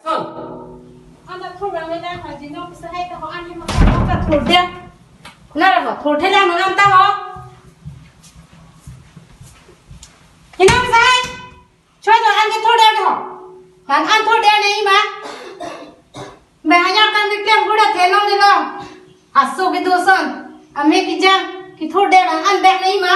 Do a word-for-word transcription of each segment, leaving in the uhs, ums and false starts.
Son. Anta thur rang le na ha jino bisa hai ta ho an he ma ka thur de. Kuna ho thur the lang nang anta ho. Hina bisa hai. Choi do an ke thur de ho. Han an thur de ne ima. Ba hanya kan ke klem guda the nong de long. Aso kedo son, ame kejang, kethur de an an bek nai ma.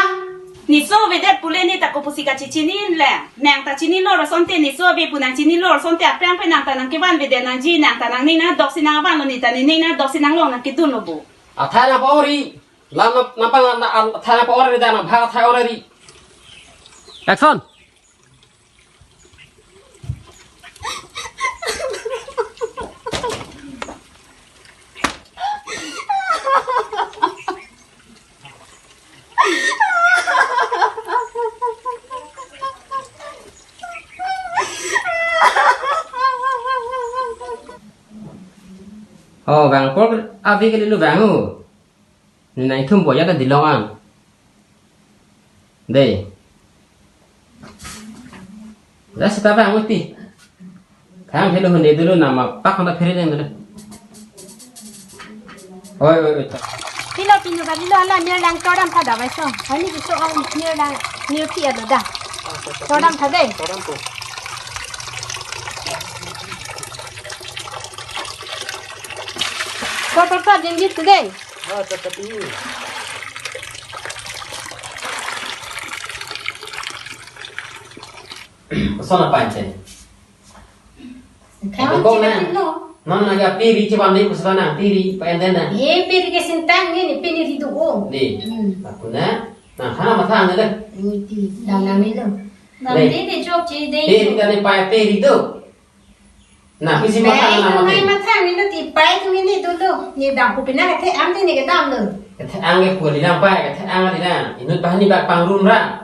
Neso avedet pule ne ta kopusi kachechini le. Nang ta chinilo asonte neso ave pu nang chinilo asonte aphrang pen nang ta nang kevan avedet nangji, nang ta nangning nangdok si nang vanlo, ne ta nening nangdok si nanglong nang kedunlo bo. Athai nangpa-ori, lam nang, nangpang nang, athai nangpa-ori dan nang bhag athai ori. Action. Oh, vang apor avi ke lelu vang o. Ne nang ithum po ya ta dilong an. Dei. Dah seta vang uti. Thang helo hunde dulu nama pak kona phere deng dulu. Oi, oi, oi. Pilo pinu ba lilo hala nir lang chodam tha da bai so. Hani kiso ang nir lang nir pi ada da. Chodam tha dei. Chodam po. Ko to to jengji tu dei. Ah, tetap ini. Sona panche. Kawan Ito ko cina na. Pino. Non lagi api ri ceban dei kusana api ri pa enden na. Ye piri ke sintang ni ni pini ri do o. Di. Hmm. Aku na. Nah, hana matang na deh. Ini ti dam nang ni lo. Dam Dei. Dei de jok ci dei. Di kita ni pa api ri do. Nah, pisi matang na mati. Mai matang ni lo ti pai tu ni dulu. Ni dam pu pina kethe ang ti ni kedam lo. Kethe ang ke pu ni dam pai kethe ang ni na. Inut bah ni bak pangrum ra.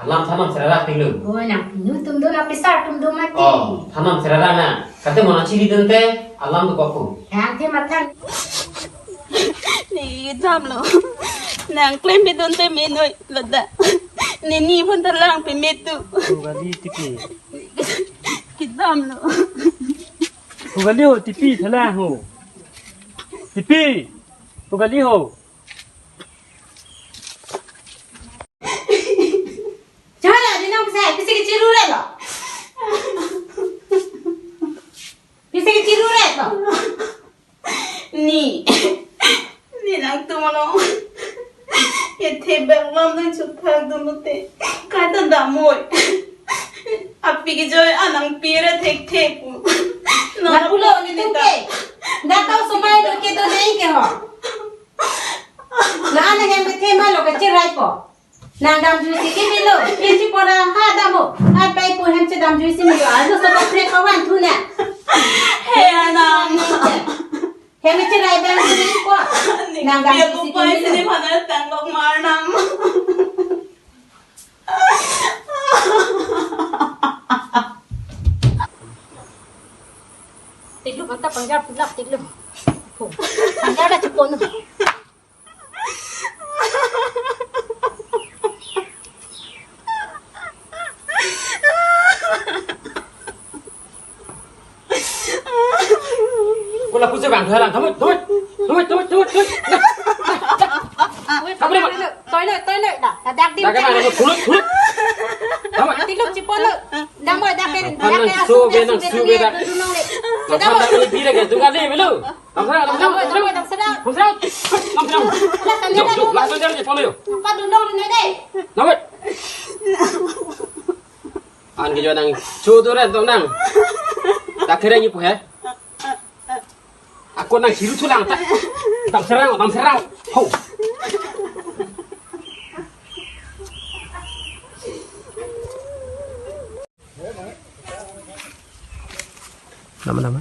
Alam thanam serarak tinglu. Oh, nang pinu tum do na pisar tum do mati. Oh, thanam serarak na. Kate mona chiri dun te alam tu kopu. Ang te matang. Ni kedam lo. Nang klem pi dun te menoi lada. Ni ni pon ta lang pi metu. Tu kali tipi. Kedam lo. Tu kali ho tipi thala ho. Tipi. Tu kali ho. Chala di nang sai pisi ke chiru re lo. Pisi ke chiru re lo. Ni. Ni nang tu malong. Ye the bek lam nang chuthak dun te. Kata damoi. Api ke joi anang pire thek thek. Na pulo ni tu ke. Na kau sumai lo ke to nei ke ho. Na ana hem ke the ma lo ke chirai ko. Nang dam juice ke milo, pisi pora ha damo. Ha pai po hem che dam juice milo. Ano sa pa pre kawan thu na. He anam. Hem che rai dam juice ko. Nang dam juice ke milo. Sini mana tang lok marnam. Tiklo kata pangjar pulak tiklo. Pangjar da chupon. Kula puja bang thalang thamut thamut thamut thamut thamut thamut. Toilet toilet dah. Dak di. Dak mana thuluk thuluk. Thamut. Tiklo chipon lo. Dang boy dak pen. Apa dak nang pen suwe, asu nang suwe dak. Dunong le. Apa dak ni pira ke tu kali melu. Lamsera, lamsera, lamsera. Lamsera. Lamsera. Jok, jok, langsung jalan je, polo yo. Apa dunong ni deh? Namit. An ke jo nang chudu ren tong nang. Tak kira ni pu he. Ako nang chiru chulang tak. Lamsera, lamsera. Ho. Nama, nama.